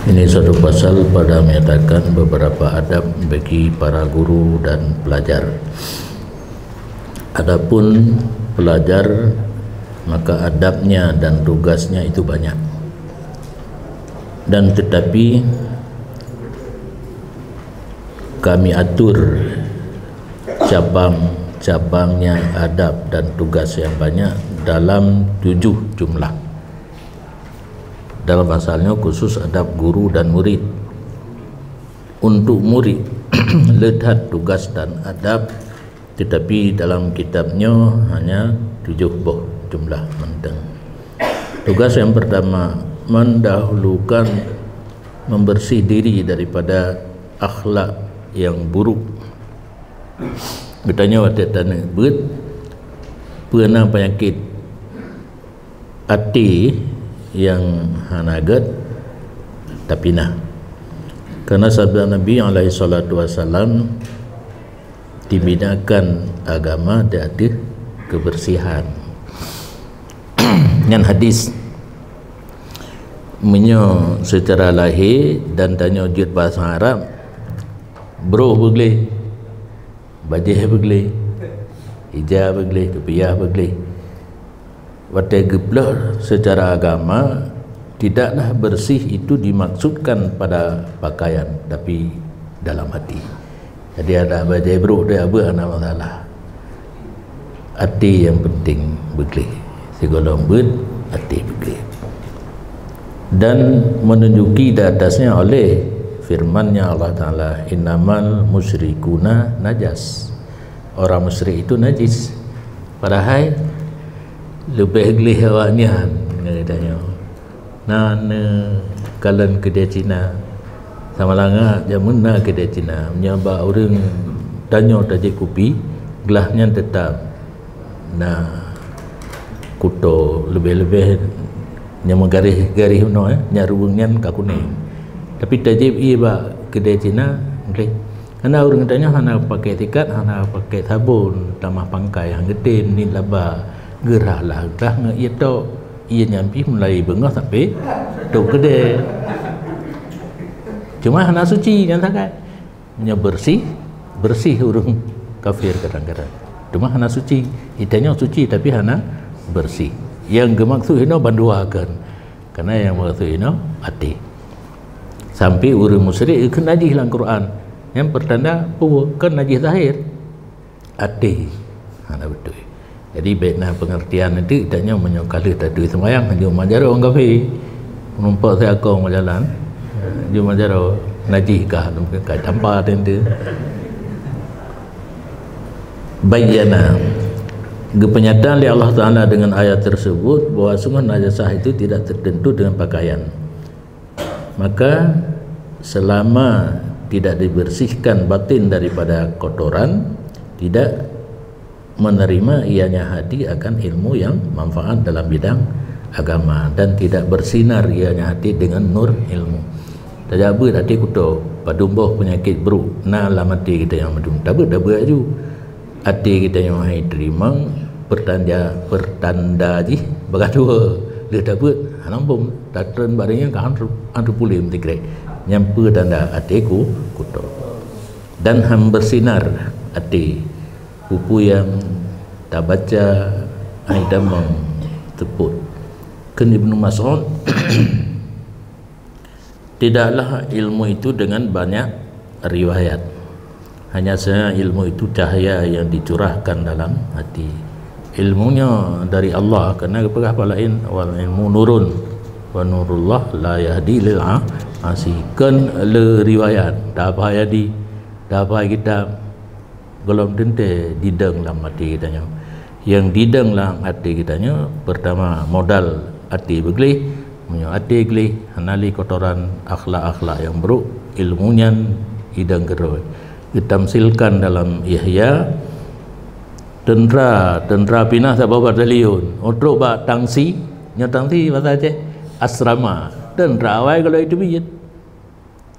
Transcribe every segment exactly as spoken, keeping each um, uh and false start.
Ini satu pasal pada menyatakan beberapa adab bagi para guru dan pelajar. Adapun pelajar, maka adabnya dan tugasnya itu banyak. Dan tetapi kami atur cabang-cabangnya adab dan tugas yang banyak dalam tujuh jumlah. Dalam pasalnya khusus adab guru dan murid. Untuk murid, le that tugas dan adab, tetapi dalam kitabnya hanya tujuh boh jumlah mantong. Tugas yang pertama, mendahulukan membersih diri daripada akhlak yang buruk. Geutanyoe watée taneuk beuet, peue na peunyakit até nyang hana gét, tapi na. Karena sabda Nabi alaihi salatu wasallam, "Dibinakan agama di ateueh kebersihan." Nyan hadis. Meunyoe secara lahé dan tanyoe jeuet bahasa Arab, broh beugleh, bajée beugleh, ija beugleh, kupiah beugleh. Watée geubleh secara agama, tidaklah bersih itu dimaksudkan pada pakaian, tapi dalam hati. Jadi ada bajée brok dia buat hana masalah. Até nyang penting beugleh. Sigohlom beuet, até beugleh. Dan menunjuki di atasnya oleh firman-Nya Allah Taala, "Innamal musyrikuna najas." Orang musyrik itu najis. Padahai leubeh gleh awak nyan, ngon geutanyoe. Na neukalon keudè Cina. Sama langa jameun na keudè Cina. Meunyoe bak ureuëng tanyoe tajép kupi, glah nyan teutap na kuto leubeh-leubeh nyang meugaréh-garéh unoe, eh, nyang ruweueng nyan ka kunéng. Tapi tajép ié bak keudè Cina, gleh. Hana ureuëng tanyoe hana pakai sikat, hana pakai sabon, tamah pangkai han geutem, niet laba, geurah lah geurah ngon ié tok. Ié nyan pih mulai beungoh sampai tok keudè. Cuma hana suci nyan sagai. Nyoe bersih, bersih ureuëng kafir kadang-kadang. Cuma hana suci. Itanyoe suci tapi hana bersih. Nyang geumaksud hino bandua kan. Karena nyang maksud hino até. Sampai ureuëng musyrik ikheun najih lam Quran. Nyang pertanda peue kan najih zahir. Até. Hana beutôi. Jadi bèk na pengertian nanti tanyoe meunyoe ka lheueh taturi seumayang hanjeuet manjaro ureuëng kafé. Menumpok siako meujalan. Hanjeuet manjaro najih kah mungkin kai tampa teunteu. Bayyana. Geupeunyata lé Allah Taala dengan ayat tersebut bahwa sungguh najasah itu tidak tertentu dengan pakaian. Maka selama tidak dibersihkan batin daripada kotoran, tidak menerima ianya hati akan ilmu yang manfaat dalam bidang agama dan tidak bersinar ianya hati dengan nur ilmu. Tajak beuet até kuto, padum boh peunyakét brok na lam até geutanyoe mandum. Tabeuet, tabeuet aju. Até geutanyoe hai teurimong, pertanda, pertanda jih bagadoe lheueh tabeuet hana muphom, tatreun bak ringan ka han, han puléh meusikrek. Nyan peue tanda até ku kuto. Dan han bersinar até, peue-peue nyang tabaca hai tamong teupot. Kheun Ibnu Mas'ud, tidaklah ilmu itu dengan banyak riwayat. Hanya saja ilmu itu cahaya yang dicurahkan dalam hati. Ilmunya dari Allah, karena geupeugah bak laén, "Wal ilmu nurun, wa nurullah la yahdi lil a-, asi." Kon le riwayat, dapai hadi, dapai kitab, gohlom teuntèe didong lam até geutanyoe. Nyang didong lam até geutanyoe, pertama, modal até beugleh. Meunyoe até gleh, hana lé kotoran akhlak-akhlak nyang brok, ilmu nyan idong keudroe. Geutamsilkan dalam Ihya, teuntra, teuntra pinah saboh batalion, trok bak tangsi, nyoe tangsi basa Aceh, asrama, teuntra awai gohlom teubiet.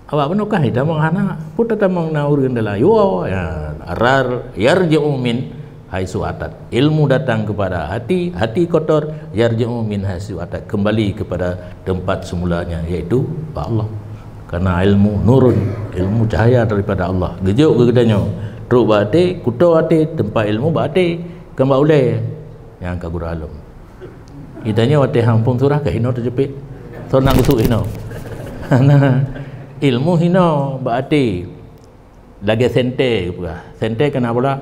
Awak peunoh kah itamong hana, peue tatamong na ureuëng dalam, yo, ya, rar, yarji'u min haitsu atat. Ilmu datang kepada hati, hati kotor, yarji'u min haitsu atat, kembali kepada tempat semulanya, yaitu bak Allah. Karena ilmu nurun, ilmu cahaya daripada Allah. Geujok keu geutanyoe, trok bak até, kuto até, teumpat ilmu bak até, kon bak ulée. Nyang ka gura lom. Geutanyoe watée han phon surah ka hinoe teujeupet. Soe na geusuek hinoe? Nah, ilmu hinoe bak até. Lagée sentée geupeugah. Sentée keunan bola.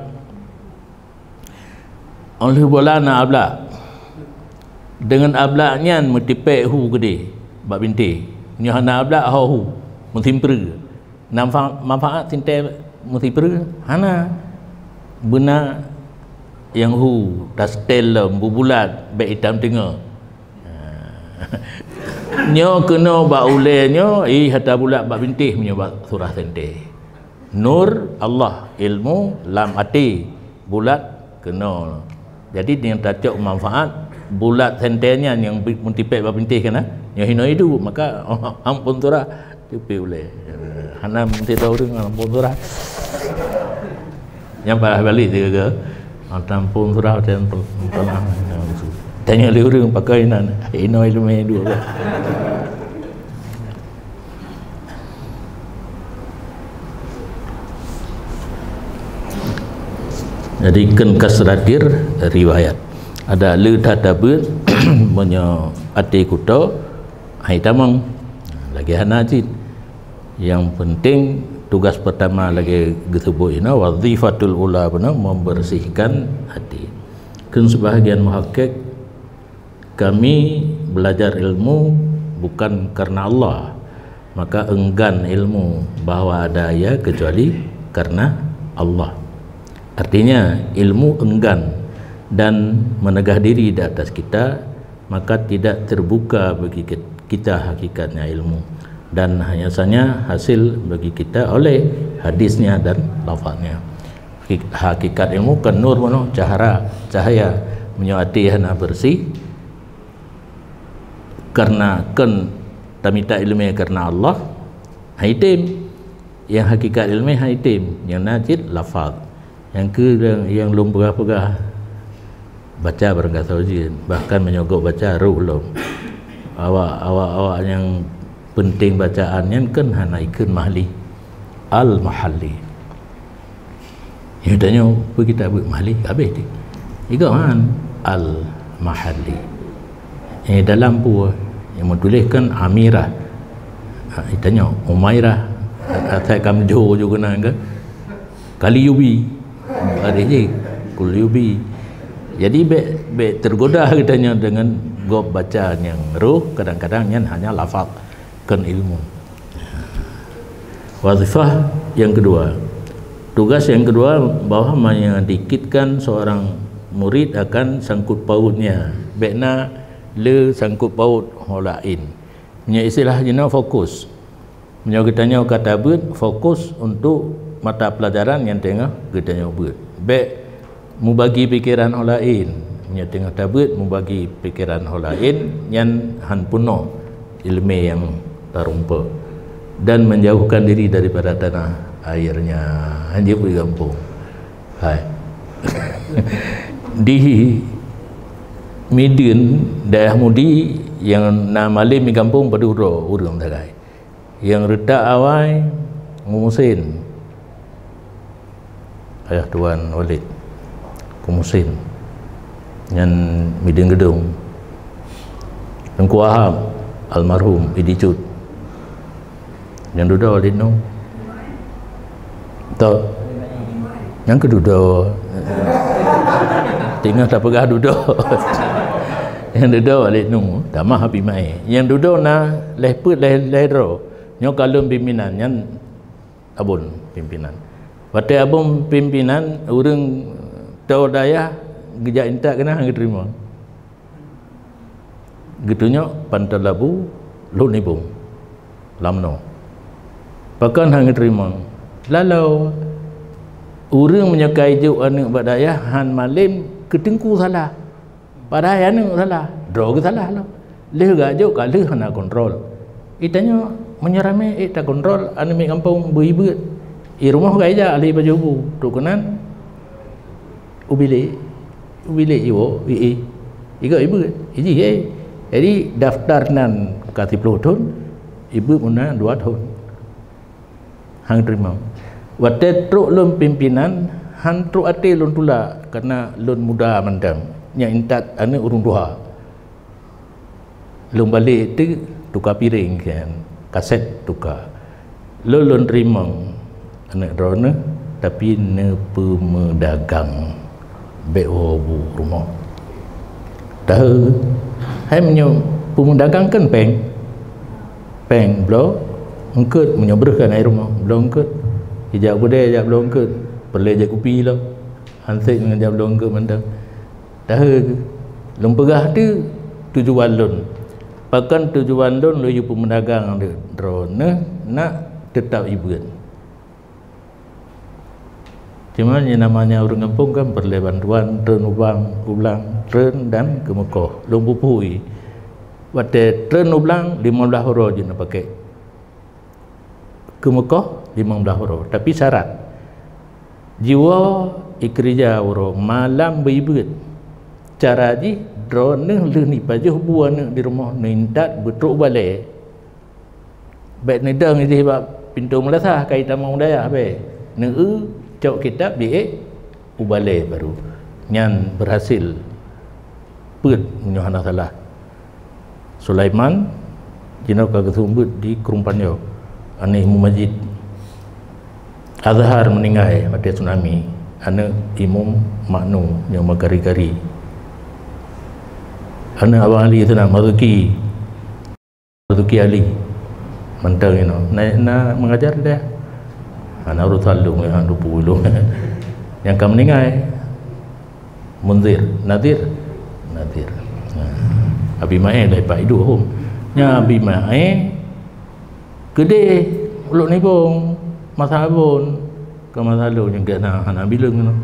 Óh lheueh bola na ablak. Deungon ablak nyan meutipék hu keudeh bak bintéh. Nyoe hana ablak, ho hu, meusimpreu. Na manfa-, manfaat sentée meusimpreu? Hana. Beuna nyang hu, tastel lom, bubulat, bék itam teungoh. Nyoe keunoe bak ulée nyoe, ih, hata bulat bak bintéh meunyoe bak surah sentée. Nur Allah, ilmu lam até, bulat keunoe. Jadi, nyang tacok manfaat, bulat sentée nyan nyang bi-, meutipék bak bintéh keunan, nyoe hinoe iduek, maka han phon surah, teupeu ulée. Hana meusidroe ureuëng han phon surah. Nyang parah balik dia ke, han phon surah, han phon, han phon. Tanya lé ureuëng pakai nan, hinoe ileumé duek. Jadi, kheun kasratir riwayat. Adak le that tabeuet, meunyoe até kuto, hai tamong. Lagée hana cit. Nyang penting, tugas pertama lagée geuseubut inoe, wazifatul ula beuna membersihkan hati. Kheun sebahagian muhakik, kami belajar ilmu bukan karena Allah, maka enggan ilmu bahwa ada ia kecuali karena Allah. Artinya, ilmu enggan dan menegah diri di atas kita, maka tidak terbuka bagi ki-, kita hakikatnya ilmu, dan hanya saja hasil bagi kita oleh hadisnya dan lafaznya. Hak-, hakikat ilmu kan nur meunoe, cahara, cahaya. Meunyoe até hana bersih, karena kan tamita ileumé karena Allah, haitem. Yang hakikat ileumé haitem, yang na cit lafaz. Nyang keu yang, yang lôn peugah-peugah, baca barangkasoe jeuet, bahkan meunyoe gob baca roh lom. Awak, awak, awak nyang penting bacaan nyan kan hana ikheun Mahli. Al-Mahalli. Nyoe tanyoe, peue kitab buet Mahli? Habéh teuh. Igoe han, Al-Mahalli. Eh, dalam peue? Nyang meutuléh kan Amirah. Ha, tanyoe, Umairah. Asai ka meujo ju keunan kan? Kaliyubi. Bareh jih, Kuliyubi. Jadi, bék, bék tergoda geutanyoe deungon gob baca nyang roh, kadang-kadang nyan hanya lafaz, kon ilmu. Wazifah yang kedua. Tugas yang kedua, bahwa menyedikitkan seorang murid akan sangkut pautnya. Bék na le sangkut paut ho laén. Meunyoe istilah jinoe fokus. Meunyoe geutanyoe ka tabeuet, fokus untuk mata pelajaran nyang teungoh geutanyoe beuet. Bék mubagi pikeran ho laén. Meunyoe teungoh tabeuet, mubagi pikeran ho laén, nyan han peunoh ileumé nyang tarumpok. Dan menjauhkan diri daripada tanah airnya. Hanjeuet bri gampông. Hai. Di Mideuen, daerah Mudi, nyang na malem di gampông padub droe ureuëng sagai. Nyang reutak awai, Kumusin. Ayah Tuan Walid, Kumusin. Nyan Mideuen Geudong. Teungku Wahab, almarhum, Idi Cut. Nyang dudoe Walid Nu. Tok. Nyang keududoe. Teungoh tapeugah dudoe. Nyang dudoe Walid Nu, tamah Abi Mae. Nyang dudoe na lhée peuet lhée, lhée droe. Nyoe ka lôn pimpinan, nyan Abon pimpinan. Watée Abon pimpinan, ureuëng toe dayah geujak intat keunan han geuteurimong. Geutunyok panton labu lôn ibong lam noe. Pakon han geuteurimong? Laloe. Ureuëng meunyoe ka ijok aneuëk bak dayah han malem, keu teungku salah. Padahai aneuëk salah, droe geusalah lom. Lheueh geujok ka lheueh hana kontrol. Itanyoe meunyoe ramé ék takontrol aneuëk miet gampông beu-ibeuet. I rumoh ka ijak lé bajée hubu, trok keunan u bilék, u bilék jiwoe, i, i. Igoe ibeuet, iji, eh. Jadi daftar nan ka siplôh thon, ibeuet meunan dua thon. Han teurimong. Watée trok lôn pimpinan, han trok até lôn tulak, karna lôn muda mantong. Nyang intat aneuëk ureuëng tuha. Lôn balek teuk tuka piréng kan, kaset tuka. Lôn, lôn teurimong aneuëk droeneueh, tapi neupeumeudagang. Bék woe bu rumoh. Tahu, hai meunyoe peumeudagang kan péng. Péng bloe eungkôt, meunyoe breueh kan hai rumoh, bloe eungkôt. Ijak beudée, ijak bloe eungkôt. Peureulée jép kupi lom. Hanset ngon jak bloe eungkôt mantong. Tahu, lôn peugah tu tujuan lôn. Pakon tujuan lôn, lôn yue peumeudagang droeneueh nak teutap ibeuet. Cuma nyang namanya ureuëng gampông kan peureulée bantuan treun ubang, ublang, treun dan keumeukoh. Lôn peuphôi. Watée treun ublang, lima belas uroe jeuet neupakée. Keumeukoh, lima belas uroe. Tapi syarat, jiwoe ikeurija uroe, malam beuibeuet. Cara jih, droeneueh lheueh nipajoh bu aneuëk di rumoh, neuintat beutrok balée. Bék neudong ideh bak pintoe meulasah ka itamong dayah bék. Neueu cok kitab jiék u balée baru. Nyan beurhasil peuet meunyoe hana salah. Sulaiman jinoe ka geuseumeubeuet di Krueng Panjoe, aneuëk Imum Majid Azhar meuninggai watée tsunami, aneuëk Imum Maknu nyang meugari-gari, aneuëk Abang Ali Seunang Marzuki. Marzuki Ali mantong inoe na, na mengajar dia. Hana urusan lôn, hana tupu lôn. Nyang ka meuninggai Munzir, Nazir, Nazir. Ha. Abi Mae dah empat idup hom. Nya Abi Mae keudeh ulok nibong masa abon. Ka masa lôn nyang keunan hana bileueng nyoe.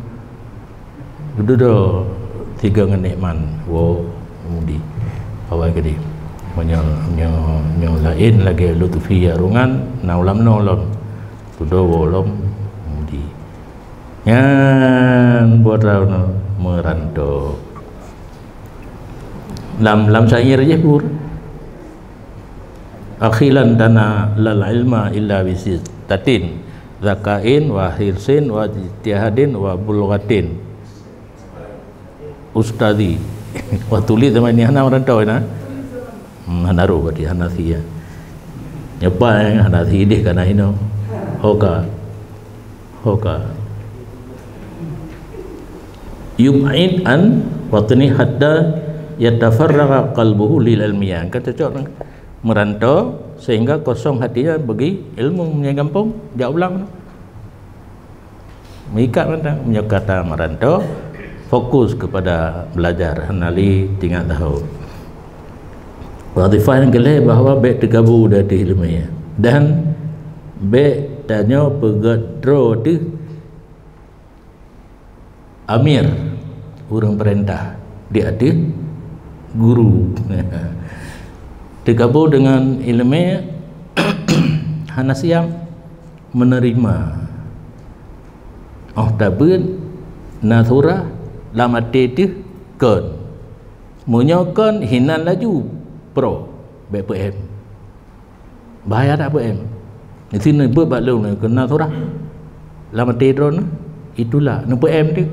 Geududoe sigoe ngon Nekman woe Mudi. Awai keudeh. Meunyoe, nyoe, nyoe laén lagée Lutfi Arungan na ulam noe lom. Dudoe woe lom Mudi. Nyan buet droeneueh meuranto. Lam, lam syair jih pur. Akhilan tana lal ilma illa bisittatin, zakain wa hirsin wa ijtihadin wa bulghatin. Ustazi. Wa tulit zaman ni hana orang tahu na. Hmm, hana roh berarti hana si ya. Nyepa eh, hana si idih kana ino. Hoka. Hoka. Yub'id an watni hatta yatafarraga qalbuhu lil ilmiyah. Kan cocok kan? Merantau sehingga kosong hatinya bagi ilmu meunyoe gampông jak ulang. Meuikat mantong meunyoe kata merantau fokus kepada belajar hana lé tingat tahu. Wadhifah nyang keulhée bahwa bék teugabô di ateueh ileumèe dan bék tanyoe peugét droe teuh amir, ureuëng peurintah di ateueh guru. Teugabô deungon ileumèe hana siab meuneurima. Óh tabeuet na surah lam até teuh kon. Meunyoe kon hinan laju pro bék peuém. Bahaya that peuém. Di sinan beuet bak lôn keu na surah lam até droeneuh, itulak neupeuém teuk.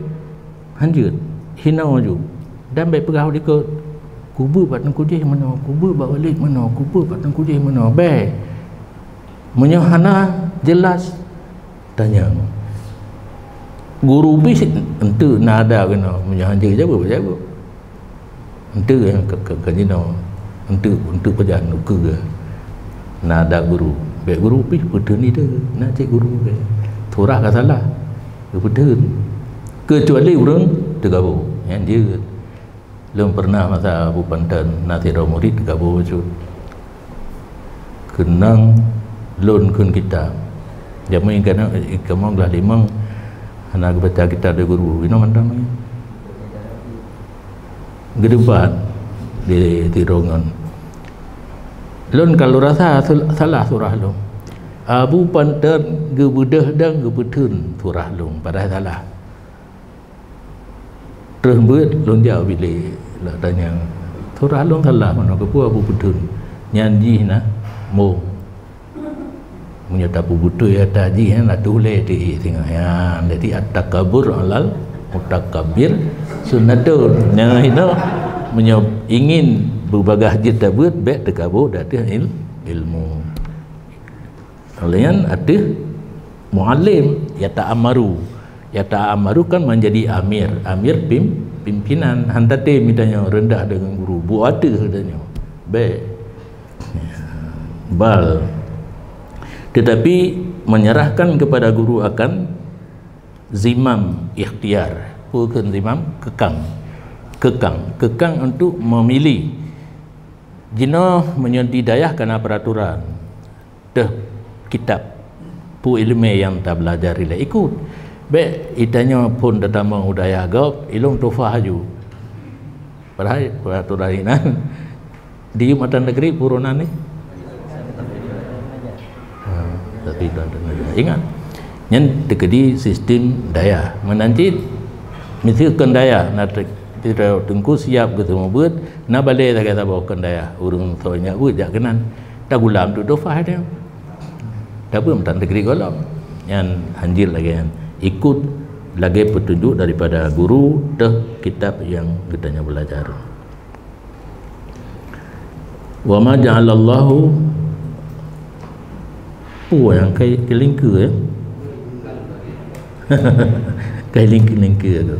Hanjeuet, hinoe ju. Dan bék peugah likot, kubeuet bak teungku jih meunoe, kubeuet bak Walid meunoe, kubeuet bak teungku jih meunoe. Bék. Meunyoe hana jeulaih, tanyong. Guru pih enteuk na ada keunoe, meunyoe hanjeuet jaweueb, jaweueb. Enteuk ka, ka, ka jinoe, enteuk, enteuk pajan ukeue. Na ada guru, bék guru pih peuteun ide, na cit guru bék. Surah ka salah, geupeuteun. Keucuali ureuëng teugabô, nyan jeuet. Lôn pernah masa Abu Panton na sidroe murit gabô bacut. Keunong lôn kheun kitab. Jameun kamoe glah limong hana geubaca kitab lé guru, inoe mantong lagée. Geudebat di sidroe ngon. Lôn ka lôn rasa salah surah lôn. Abu Panton geubeudôh dan geupeuteun surah lôn padahai salah. Trôh beuet lôn jak u bilék, lôn tanyong, "Surah lôn salah meunoe, keupeue Abu peuteun?" Nyan jih na mong. Meunyoe tapeubeutôi ata jih, nyan ateueh ulée teuh singoh. Ya, jadi at-takabur alal mutakabbir sunnatun. Nyan hino, meunyoe ingin beubagaih jeuet tabeuet, bék takabur di ateueh il-, ilmu. Laén ateueh muallim, yata'ammaru. Yata'ammaru kan menjadi amir. Amir pim-, pimpinan. Han tatem geutanyoe rendah deungon guru. Buet ateueh geutanyoe. Bék. Bal. Tetapi menyerahkan kepada guru akan zimam ikhtiar. Peue kheun zimam? Keukang. Keukang. Keukang untuk memilih. Jinoe meunyoe di dayah kana peraturan. Teuh kitab. Peue iéleumé nyang tabelajar ilée ikut. Bék geutanyoe phon tatamong u dayah gob, ilong tufa laju. Padahai peraturan inan di mata negeri peue nan nyoe. Ha, tapi tuan-tuan ingat, nyan teukeudi sistem dayah. Meunan cit, miseue kheun dayah, na te-, te-, teungku siab geuseumeubeuet, na balée sagai saboh kheun dayah, ureuëng soe nyak beuet jak keunan. Tagulam tu dofa dia. Tapi meutan negeri golom. Nyan hanjeuet lagée nyan. Ikut lagée petunjuk daripada guru teuh kitab nyang geutanyoe belajar. Wa ma ja'alallahu, peue nyang kai keulingkeue, ya? Kai lingkeue-lingkeue tu.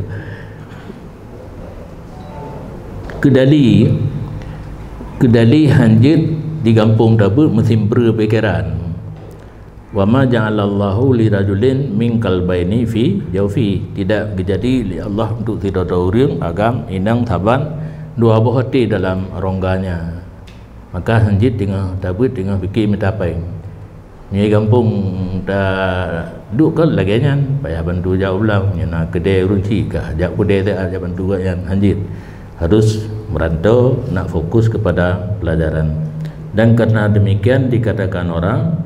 Keudali, keudali hanjeuet di gampông tabeuet meusimbreue pikeran. Wa ma ja'alallahu li rajulin min qalbaini fi jaufi. Tidak geujadi lé Allah untuk sidroe-droe ureuëng agam inong saban dua boh até dalam rongganya. Maka hanjeuet teungoh tabeuet teungoh pike mita péng. Meunyoe gampông taduek kon lagée nyan, payah bantu jak u blang, nyan na keudée ureuëng chik kah, jak keudée teuh jak bantu gobnyan, hanjeuet. Harus merantau, nak fokus kepada pelajaran. Dan karena demikian dikatakan orang,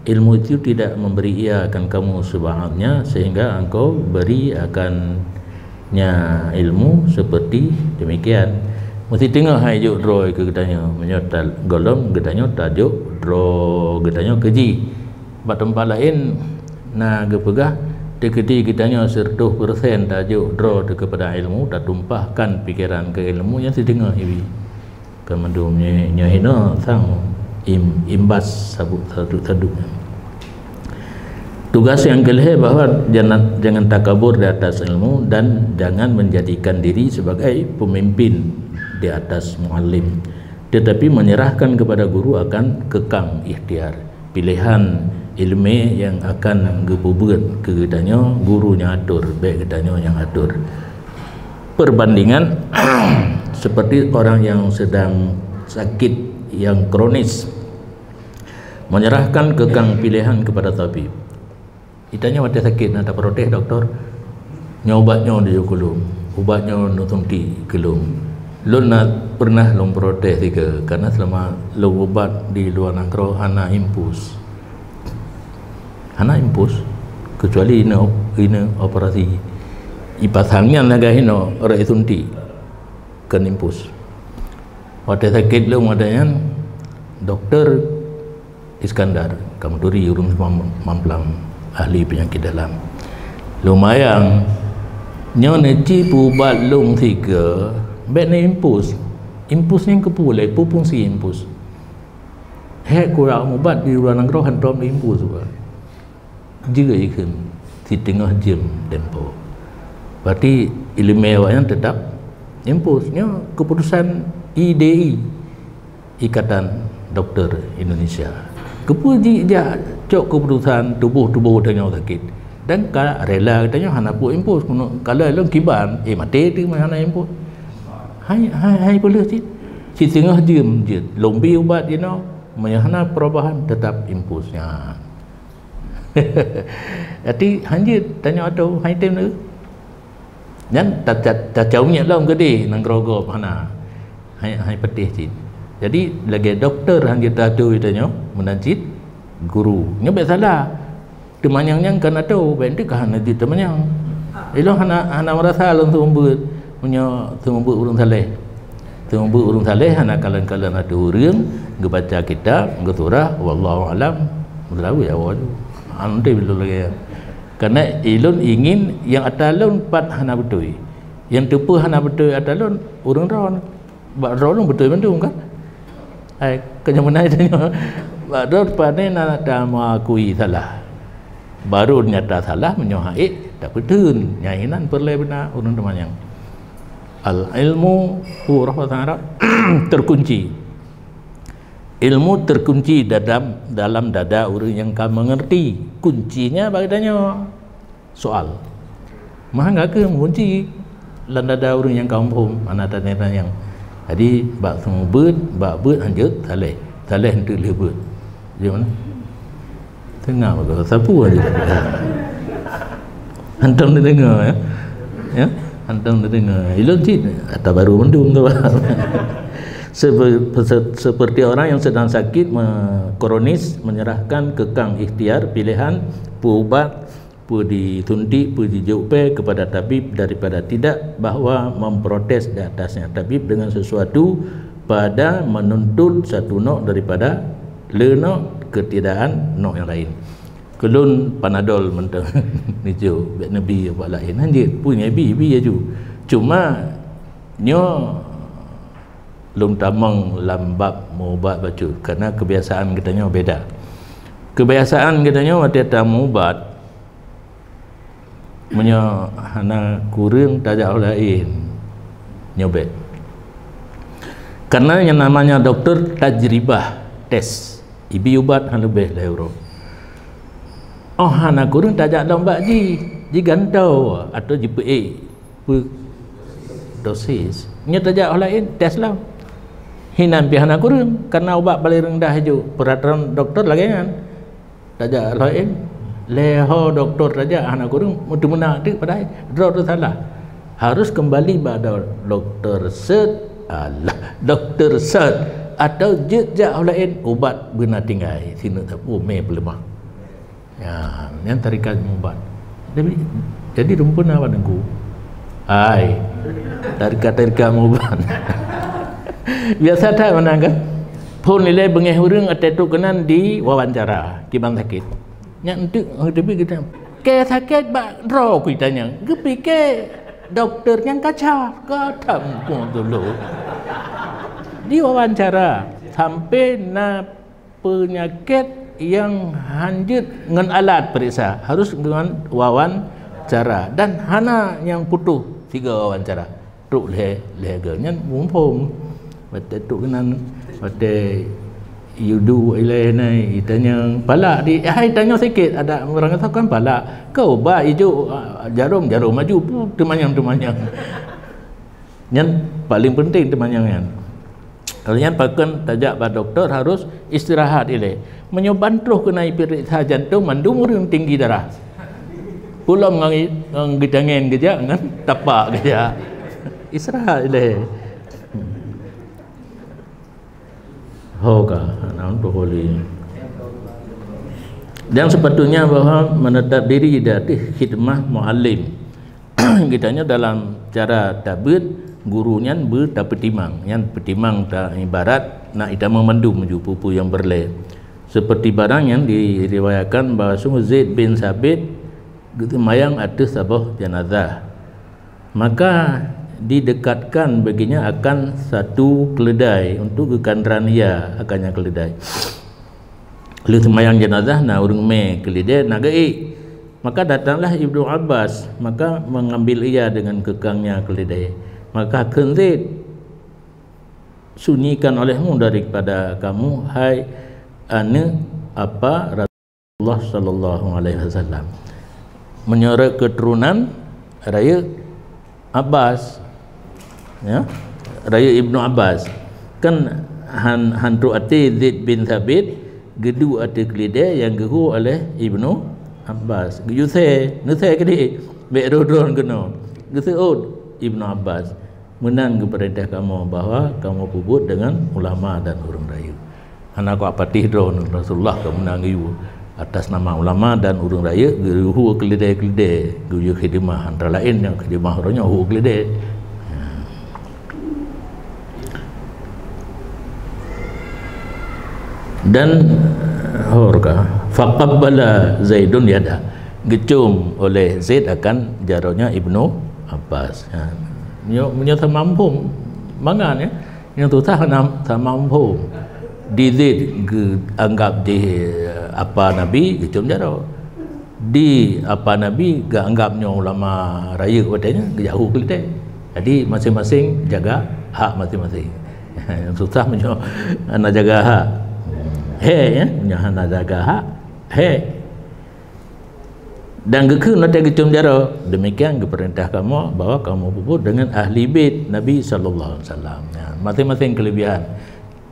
ilmu itu tidak memberi ia akan kamu sebahatnya, sehingga engkau beri akan nya ilmu seperti demikian. Meusti teungoh hai jok droe keu geutanyoe, meunyoe ta-, gohlom geutanyoe tajok droe geutanyoe keu jih. Bak teumpat laén na geupeugah, teukeudi geutanyoe siratoh persen tajok droe teuh keupada ilmu, tatumpahkan pikeran keu ilmu, nyan sideungoe ibi. Kan mandum nyoe, nyoe hinoe sang im-, imbas sabuk saduk-saduk nyan. Tugas nyang keulhée bahwa jangan, jangan takabur di atas ilmu dan jangan menjadikan diri sebagai pemimpin di atas muallim, tetapi menyerahkan kepada guru akan keukang ikhtiar, pilihan iéleumé nyang akan geupeubeuet keu geutanyoe, guru nyang atur, bék geutanyoe nyang atur. Perbandingan seperti orang yang sedang sakit yang kronis menyerahkan keukang pilihan kepada tabib. Geutanyoe watée sakét na taprotes dokto, "Nyoe ubat nyoe neujok keu lôn, ubat nyoe neusuntik keu lôn." Lôn na pernah lôn protes sigoe, karena selama lôn ubat di luwa nanggroe hana impus. Hana impus, kecuali inoe, inoe operasi. Ipasang nyan lagée inoe rot suntik, kon impus. Watée sakét lôn watée nyan, dokto Iskandar, kamu turi ureuëng mam-, mamplam ahli penyakit dalam. Lumayan, nyoe neuci peuubat lôn sigoe, bék neuimpus. Impus nyan keupeue lé, peue fungsi impus? Hék kurang ubat di luwa nanggroe hantom impus ubat. Jeuet ikheun siteungoh jeuem tempo. Berarti iéleumé awaknyan teutap impus. Nyoe keuputusan I D I, Ikatan Doktor Indonesia. Keupeue jijak cok keuputusan tuboh-tuboh tanyoe sakét? Dan ka rela tanyoe hana peuimpus. Keunoe kalau lôn kiban, eh, maté teuh hana impus. Hai, hai, hai peuleueh cit. Siteungoh jeuem jeuet, lôn bi ubat jinoe, meunyoe hana perubahan, teutap impus nyan. Jadi hanjeuet tanyoe atô hai tem tu. Nyan ta-, ta-, tacau nyet lom geudeh nanggroe gob hana. Hai, hai peuteh cit. Jadi lagée dokto hanjeuet atô tanyoe meunan cit guru. Nyoe bék salah. Teumanyong nyan kan atô, bék enteuk ka hana jeuet teumanyong. Ilong hana, hana meurasa lôn seumeubeuet, meunyoe seumeubeuet ureuëng saleh. Seumeubeuet ureuëng saleh hana kalon-kalon ateueh ureuëng, geubaca kitab, geusurah, wallahu alam. Meulawi awak tu. Ante bilon lagée. Karena ilôn ingin nyang ata lôn pat hana beutôi. Nyang teupeu hana beutôi ata lôn, ureuëng droe. Bak droe lôn beutôi mandum kan? Hai, keu nyan meunan tanyoe. Bak droe pane na tameuakui salah. Baru nyata salah meunyoe hait tapeutheun. Nyang inan peureulée beuna ureuëng teumanyong. Al ilmu, huruf bahasa Arab, terkunci. Ilmu terkunci dalam, dalam dada ureuëng nyang ka mengerti. Kuncinya bak geutanyoe. Soal. Meuhana keuh meukunci lam dada ureuëng nyang ka muphom, hana tanyong-tanyong. Jadi, bak seumeubeuet, bak beuet hanjeuet saleh. Saleh enteuk lheueh beuet. Jadi mana? Teungoh bak sapu aja. Hantom teudeungoe, ya. Ya, hantom teudeungoe. Ilôn cit ata baru mandum tu. Sepe-, se-, seperti orang yang sedang sakit me-, kronis menyerahkan kekang ikhtiar pilihan, peue ubat, peue disuntik, peue jijok pée kepada tabib daripada tidak, bahwa memprotes di atasnya tabib dengan sesuatu pada menuntut satu nok daripada le nok ketiadaan nok yang lain. Keu lôn Panadol mantong nijok, bék neubi ubat laén. Hanjeuet, peue nyang bi, bi laju. Cuma nyoe lôn tamong lam bab meuubat bacut, karena kebiasaan geutanyoe beda. Kebiasaan geutanyoe watée tameuubat, meunyoe hana kureueng tajak u laén, nyoe bék. Karena yang namanya doktor tajribah, tes, ibi ubat hana leubeh lhée uroe. Oh hana kureueng tajak lom bak jih, jigantoe atau jipeuék peu dosis. Nyoe tajak u laén, tes lom. Hinan pih hana kureueng, karena ubat paléng reundah aju. Peuratoran doktor lagée nyan. Tajak laén, lhée ho doktor tajak hana kureueng, meuteumeunak teuk padahai droe teuh salah. Harus kembali bak do-, doktor set, alah, doktor set, atau jeuet jak ho laén, ubat beuna tinggai, sineuk sapeue mé peuleumah. Ya, nyan tarikat meuubat. Jadi, jadi rumpun apa Teungku? Hai, tarikat-tarikat meuubat. Biasa that meunan kan? Phon ilée beungéh ureuëng ateueh trok keunan diwawancara, kiban sakét. Nyan enteuk, oh, tapi kita, "Kée sakét bak droe," ku tanyong. Geupike doktor nyang kaca, ka tameuko dulu. Diwawancara sampai na peunyakét nyang hanjeuet ngon alat peuriksa, harus ngon wawancara dan hana nyang putôh sigoe wawancara. Trok lhée, lhée goe nyan muphom. Watée trok keunan, watée yudu ilée nai, itanyong palak di, hai tanyong sikét, ada ureuëng kata kan palak. Keu ba ijok, ah, jarom, jarom aju, pu, teumanyong, teumanyong. Nyan paléng penting teumanyong nyan. Lheueh nyan pakon tajak bak doktor harus istirahat ilée. Meunyoe ban troh keunan ipeuriksa jantong mandum ureuëng tinggi darah. Pulom ngon, ngon geutangen geujak ngon tapak geujak. Istirahat ilée. Ho ka, hana untuk holi. Dan sepatutnya bahwa menetap diri di ateueh khidmah muallim. Geutanyoe dalam cara tabeuet, guru nyan beutapeutimang. Nyan peutimang ta ibarat na itamong mandum ju peue-peue nyang peureulée. Seperti barang nyang diriwayatkan bahwa sungguh Zaid bin Sabit geuseumayang ateueh saboh janazah. Maka didekatkan baginya akan satu keledai untuk geukanran ia akan nyang keledai. Lheueh seumayang janazah na ureuëng mé keulidée na geuék. Maka datanglah Ibnu Abbas, maka mengambil ia dengan kekangnya keulidée. Maka kheun Zaid, "Sunyikan olehmu daripada kamu, hai aneuk apa Rasulullah sallallahu alaihi wasallam." Meunyoe keturunan rayeuk Abbas, ya, rayeuk Ibnu Abbas. Kan han, han trok até Zaid bin Sabit, geuduek ateueh keulidée nyang geuhue oleh Ibnu Abbas. Geuyue sée, neusée keudéh, bék droe-droe keunoe. Geuseuôt Ibnu Abbas, "Meunan geupeurintah kamoe bahwa kamoe peubuet deungon ulama dan ureuëng rayeuk." Hana kuat patéh droe Rasulullah ka meunan geuyue atas nama ulama dan ureuëng rayeuk geuyue keulidée-keulidée, geuyue khidmah, antara laén nyang khidmah uroe nyoe hue keulidée. Dan Hor ka. Faqabbala Zaidun yada. Geucôm oleh Zaid akan jaroe Ibnu Abbas. Ha. Meunyoe, meunyoe sama muphom, mangat, ya. Nyang susah na sama muphom. Di Zaid geuanggap jih apa Nabi, geucôm jaroe. Di apa Nabi geuanggap nyoe ulama rayeuk watèe nyan, geujak hu keu lintèe. Jadi, masing-masing jaga hak masing-masing. Nyang susah meunyoe hana jaga hak. He, ya, meunyoe hana jaga hak, he. Dan geukheun watèe geucôm jaroe, demikian geupeurintah kamoe bahwa kamoe peubuet deungon ahli bait Nabi sallallahu alaihi wasallam. Ya, masing-masing keulebihan.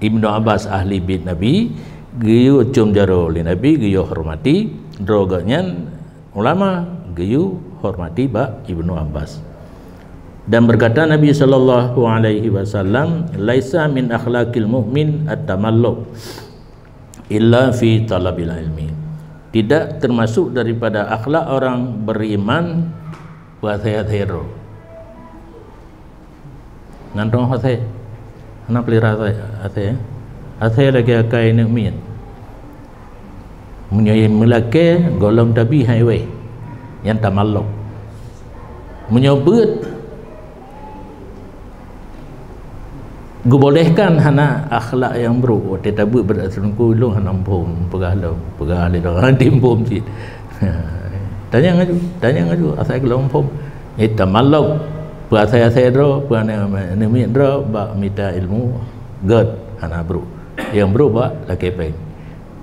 Ibnu Abbas ahli bait Nabi, geuyue côm jaroe lé Nabi, geuyue hormati, droe geuh nyan ulama, geuyue hormati bak Ibnu Abbas. Dan berkata Nabi sallallahu alaihi wasallam, "Laisa min akhlaqil mu'min at-tamalluk illa fi talabil ilmi." Tidak termasuk daripada akhlak orang beriman peuasai-asai droe. Nan dong asai. Hana peulira asai, asai, eh. Asai lagèe akai aneuk miet. Meunyoe meulakèe, gohlom tabi hai wèh. Nyan tamallok. Meunyoe beuet, geubolehkan hana akhlak nyang brôk. Watèe tabeuet bak teungku lôn hana muphom, peugah lom, peugah lé lôn, hana muphom cit. Tanyong aju, tanyong aju, asai gohlom muphom. Eh, tamallok, peuasai-asai droe, peuaneumiet droe, bak mita ilmu, gèt, hana brôk. Nyang brôk bak lakèe pèng.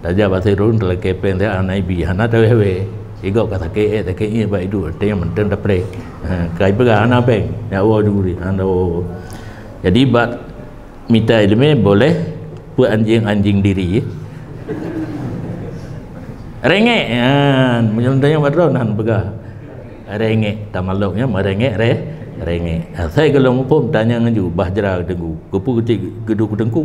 Tajak bak sidroe, lakèe pèng, tajak hana ibi, hana taweh-weh. Sigop ka sakét, eh, sakét ié bak iduek, watèe nyan mantong tapreh. Ha, ka ipeugah hana pèng, nyak woe ju guri, hana woe. Jadi, bak mita ileumèe boleh peuanjing-anjing diri. Rengek, ha, meunyoe tanyong bak droe, nan peugah. Rengek, tamallok nyan meurengek re-, rengek. Asai gohlom muphom tanyong aju, bah jra keu teungku. Keupeue cit geuduek keu teungku?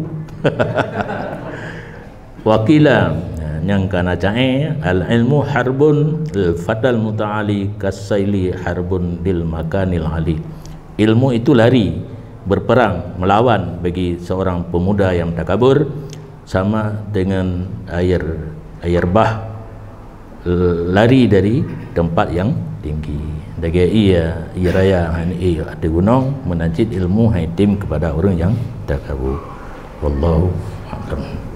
Wa qila, nyang ka na ca'e, al-ilmu harbun, al-fatal muta'ali kasaili harbun lil makanil ali. Ilmu itu lari, berperang, melawan bagi seorang pemuda yang takabur, sama dengan air, air bah lari dari tempat yang tinggi. Lagèe ié, ié raya hai ié ateueh gunong, meunan cit ilmu hai tem kepada ureueng nyang takabur. Wallahu a'lam.